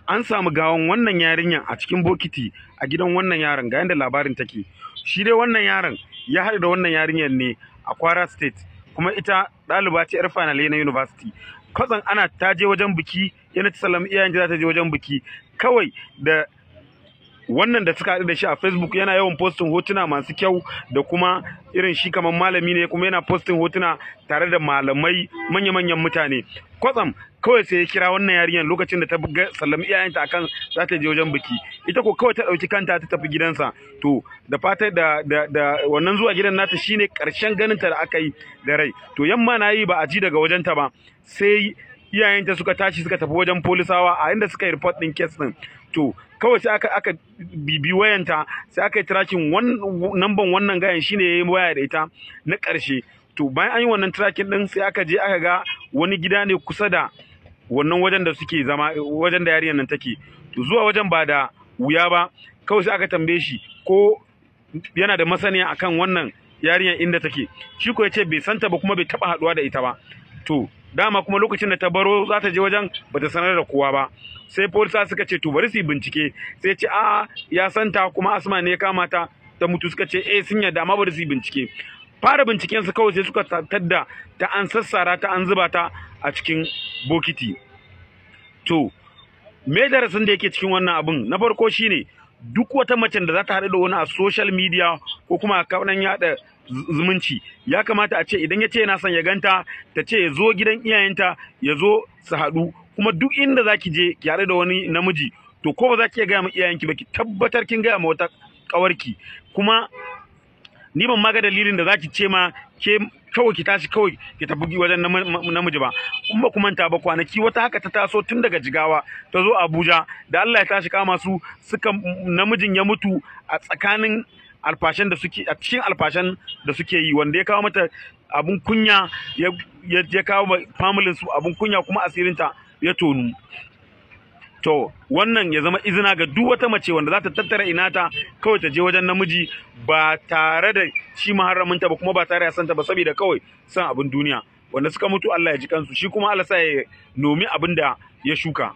An samu gawan wannan yarinyar a cikin bokiti a gidan wannan yaron. Ga yanda labarin take. Shi dai wannan yaron ya haɗu da wannan yarinyar ne a Kwara State, kuma ita ɗaliba ce 'yar final na university. Kwatsam ana ta je wajen biki, yana ta sallami iyayen za ta je wajen biki. Kawai da wannan da suka haɗu da shi a Facebook, yana yawan posting hotuna masu kyau da kuma irin shi kamar malami ne, kuma yana posting hotuna tare da malamai, manya-manyan mutane. Kwatsam kawai sai ya kira wannan yarinyar lokacin da ta sallami iyayenta akan za ta je wajen biki. Ita ko kawai ta ɗauki kanta ta tafi gidansa. To da fata da wannan zuwa gidan nata shine ƙarshen ganinta da aka yi da rai. To yamma na yi ba a ji daga wajenta ba, sai iyayenta suka tashi suka tafi wajen polisawa a inda suka yi report ɗin case ɗin. To kawai sai aka bibi wayanta, sai aka yi tracking namban wannan gayan, shine yayi waya da ita na ƙarshe. To bayan an yi wannan tracking din, sai aka je aka ga wani gida ne kusa da wannan wajen da suke zama, wajen da yarinyar nan take. To zuwa wajen ba da wuya ba, kawai sai aka tambaye shi ko yana da masaniya akan wannan yarinyar, inda take. Shi ko ya ce bai santa ba kuma bai taba haduwa da ita ba. To dama kuma lokacin da ta baro za ta je wajen, bata sanar da kowa ba. Sai polisa suka ce to bari su yi bincike. Sai ce a ya santa, kuma asma ne ya kama ta ta mutu. Suka ce eh, sun yarda, amma bari su yi bincike. Fara binciken su kawai sai suka tadda ta an sassara ta, an zuba ta a cikin bokiti. To me darasin da yake cikin wannan abun? Na farko shine, duk wata macen da za ta haɗu da wani a social media ko kuma a kanan yaɗa zumunci, ya kamata a ce idan ya ce yana son ya ganta, ta ce ya zo gidan iyayenta, ya zo su haɗu. Kuma duk inda za ki je ki haɗu da wani namiji, to ko ba za ki iya gaya ma iyayenki ba, ki tabbatar kin gaya ma wata ƙawarki. Kuma ni ban ma ga dalilin da za ki ce ma ke kawai ki tashi kawai ki tafi wajen namiji ba. In ba ku manta ba, kwanaki wata haka ta taso tun daga Jigawa ta zo Abuja, da Allah ya tashi kama su, suka namijin ya mutu a tsakanin alfashan da suke a cikin alfashan da suke yi, wanda ya kawo mata abun kunya, ya kawo familin su abun kunya, kuma asirinta ya tonu. To wannan ya zama izina ga duk wata mace wanda za ta tattara inata kawai ta je wajen namiji ba tare da shi muharraminta ba, kuma ba tare da santa ba, saboda kawai san abin duniya. Wanda suka mutu, Allah ya ji kansu, shi kuma Allah sa ya nomi abin da ya shuka.